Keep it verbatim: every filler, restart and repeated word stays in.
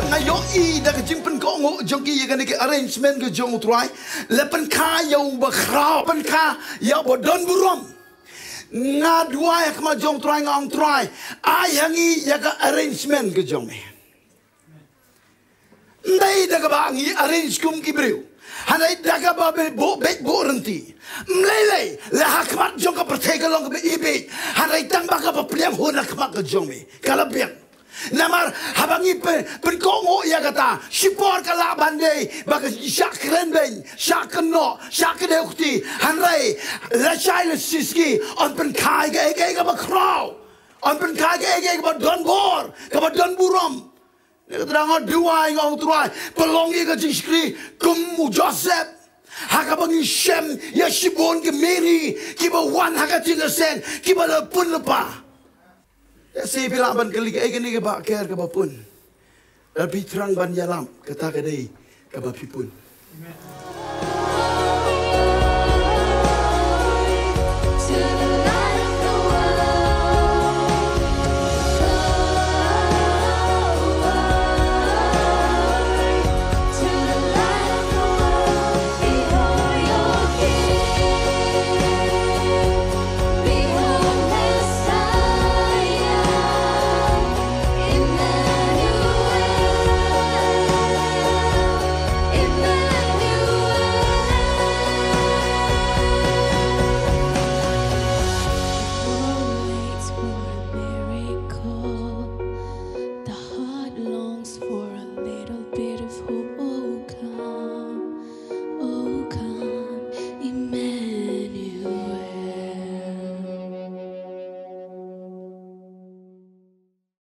Nga ïohi da ka jingpynkohnguh jong ki ïa kane ka arrangement ka jong U Trai. La pynkha ïa u bakhraw, pynkha ïa u badonburom. Nga duwai ha khmat jong U Trai, nga ong, Trai, ai ha ngi ïa ka arrangement ka jong me. Ym dei da kaba ngi arrange kum ki briew, hynrei da kaba beit buh, beit buh rynti. Ym lei lei la ha khmat jong ka pyrthei ka long kaba ibieit, hynrei tang ba kaba pdiang hun ha khmat ka jong me ka la biang. Namar haba ngi pyn, pynkohnguh ïa kata, shipor ka lah ban dei ba ka shah kren beiñ, shah kynnoh, shah kdew kti, hynrei lashai lashisngi yn pynkha ïa kaei kaei kaba khraw, yn pynkha ïa kaei kaei kaba donbor, kaba donburom. Nga trai, nga duwai, nga ong, Trai, pynlong ïa ka jingshakri kum u Joseph, ha kaba ngi shem ïa shibun ki Mary kiba wan ha ka jingïaseng, kiba la pun lypa. Ïa, shisha phi lah ban kylli, kaei kane kaba ker kaba pun? Lada phi thrang ban ïalap, kata ka dei kaba phi pun.